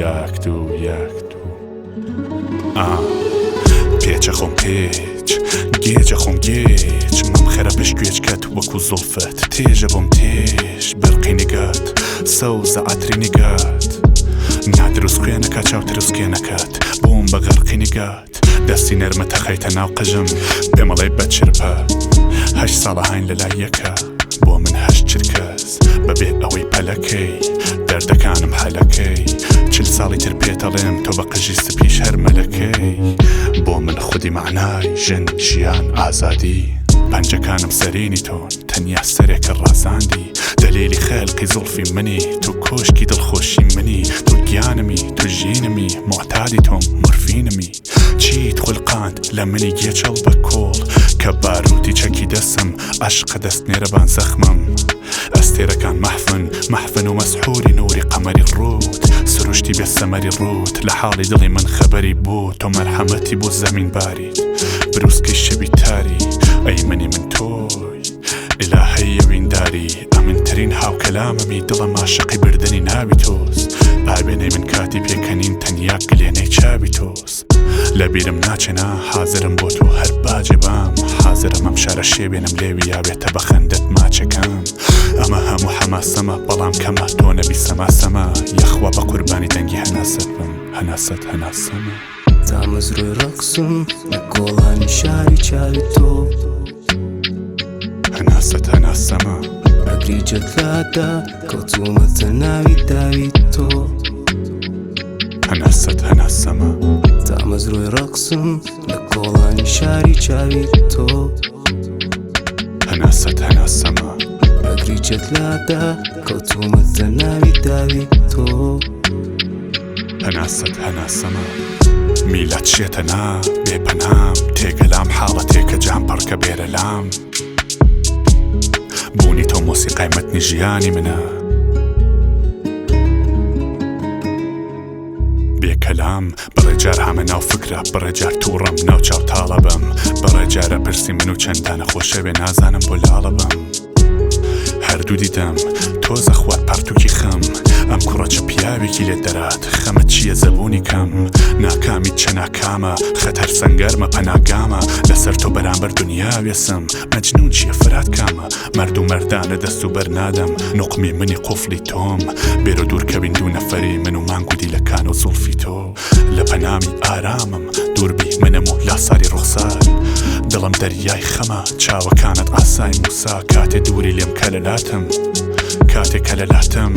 یەک دوو یەک دوو ئا پێچە خۆم پێچ گێجە خۆم گێچ مەم خەرە پشت گوێچکەت وەکو زوڵفت تێژە بۆم تێژ بەرقی نیگات سەوزە عەتری نیگات نادروست خوێنەکە چاو ترسکێنەکەت بووم بە غەرقی نیگات دەستی نەرمە تەخەیتە ناو قژم پێمەڵێ بە چرپە هەشت ساڵە هاین لە لای یەکە بۆ من هەشت چرکەس بەبێ ئەوەی پەلەکەی دەردەکانم حەلەکەی چل ساڵی تر پێتەڵێم تۆ بە قژی سپیش هەر مەلەکەی بۆ من خودی مەعنای ژن ژیان ئازادی پەنجەکانم سەرینی تۆن تەنیا سەرێکە ڕازاندی دەلیلی خەلقی زوڵفی منی تۆ کۆشکی دڵخۆشی منی تۆ گیانمی تۆ ژینمی موعتادی تۆم مۆرفینمی چیت خولقاند لە منی گێچەڵ بە کۆڵ کە باروتی چەکی دەسم عەشقە دەست نێرەبان زەخمم ئەستێرەکان مەحفن مەحفن و مەسحوری نوری قەمەری ڕووت سروشتی بێ سەمەری ڕووت لە حاڵی دڵی من خەبەری بوو تۆ مەرحەمەتی بۆ زەمین باریت بروسکەی شەوی تاری ئەی منی من تۆی ئیلاهەی ئەوینداری ئەمنترین هاوکەلاممی دڵم عاشقی بردنی ناوی تۆس ئاوێنەی من کاتی پێکەنین تەنیا گلێنەی چاوی تۆس لە بیرم ناچێ نا حازرم بۆ تۆ هەر باجێ بام حازرم ئەم شارە شێوێنم لێوی یاوێتە بە خەندەت ماچەکەم ئەمە هەموو حەماسەمە بەڵام کەمە تۆ نەبی سەما سەما یەخوا بە قوربانی دەنگی هەناسەت بم هەناسەت هەناسەمە. تامەزرۆی ڕەقسم لە کۆڵانی شاری چاوی تۆ. هەناسەت هەناسەمە. ئەگری جەتلادا کەوتوومەتە ناوی داوی تۆ. هەناسەت هەناسەمە. تامەزرۆی ڕەقسم لە کۆڵانی شاری چاوی تۆ. هەناسەت هەناسەمە. ئەگری جەتلادا کەوتوومەتە ناوی داوی تۆ. هەناسەت هەناسەمە. میلەت شێتە نا بێ پەنام تێکەلام حاڵەتێکە جام پڕکە بێرە لام بوونی تۆ مۆسیقای مەتنی ژیانی منە بێکەلام بڕێ جار هامە ناو فکرە بڕێ جار تووڕەم ناو چاو تاڵە بم بڕێ جارە پرسی من و چەندانە خۆشەوێ نازانم بۆ لاڵە بم هەردوو دیدەم تۆزە خوات پەڕتووکی خەم ئەم کوڕە چ پیاوێکی لێ دەرات خەمت چییە زەبوونی کەم ناکامیت چە ناکامە خەت هەر سەنگەرمە پەناگامە لەسەر تۆ بەرامبەر دنیا وێسم مەجنوون چییە فەرات کامە مەرد و مەردانە دەست و بەر نادەم نوقمی منی قوفڵی تۆم بێرە دوورکەوین دوو نەفەری من و مانگ و دیلەکان و زوڵفی تۆ لە پەنامی ئارامم دووربی منم و لاساری ڕوخسار دڵم دەریای خەمە چاوەکانت ئاسای موسا کاتێ دووری لێم کە لەلاتم کاتێ کە لەلاتم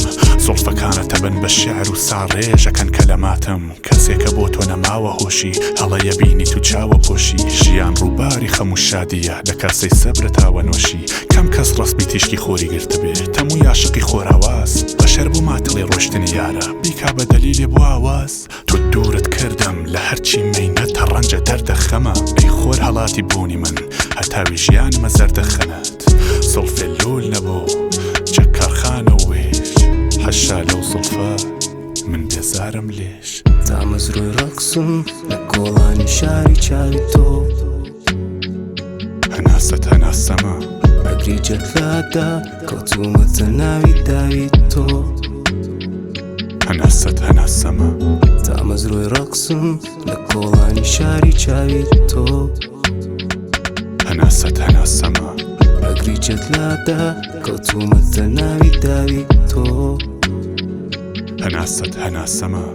زوڵفەکانت ئەبن بە شیعر و ساڕێژەکەن کەلەماتم کەسێکە بۆ تۆ نەماوە هۆشی هەڵەیە بینیت و چاوە پۆشی ژیان ڕووباری خەم و شادییە لە کاسەی سەبرە تاوە نۆشی کەم کەس ڕەسمی تیشکی خۆری گرتبێ تەمووی عاشقی خۆراواز بەشەر بۆ ماتڵی ڕۆشتنی یارە بیکا بە دەلیلێ بۆ ئاواز تۆ دوورت کردم لە هەرچی مەینەتە ڕەنجە دەردە خەمە ئەی خۆر هەڵاتی بوونی من هەتاوی ژیانمە زەردە خەنەت زوڵفێ لوول نەبوو چەک کارخانە و وێش حەشا لەو زوڵفە من بێزارم لێش. تامەزرۆی ڕەقسم لە کۆڵانی شاری چاوی تۆ. هەناسەت هەناسەمە. ئەگری جەتلادا کەوتوومەتە ناوی داوی تۆ. هەناسەت هەناسەمە. تامەزرۆی ڕەقسم لە کۆڵانی شاری چاوی تۆ. هەناسەت هەناسەمە. ئەگری جەتلادا کەوتوومەتە ناوی داوی تۆ. هەناسەت هەناسەمە.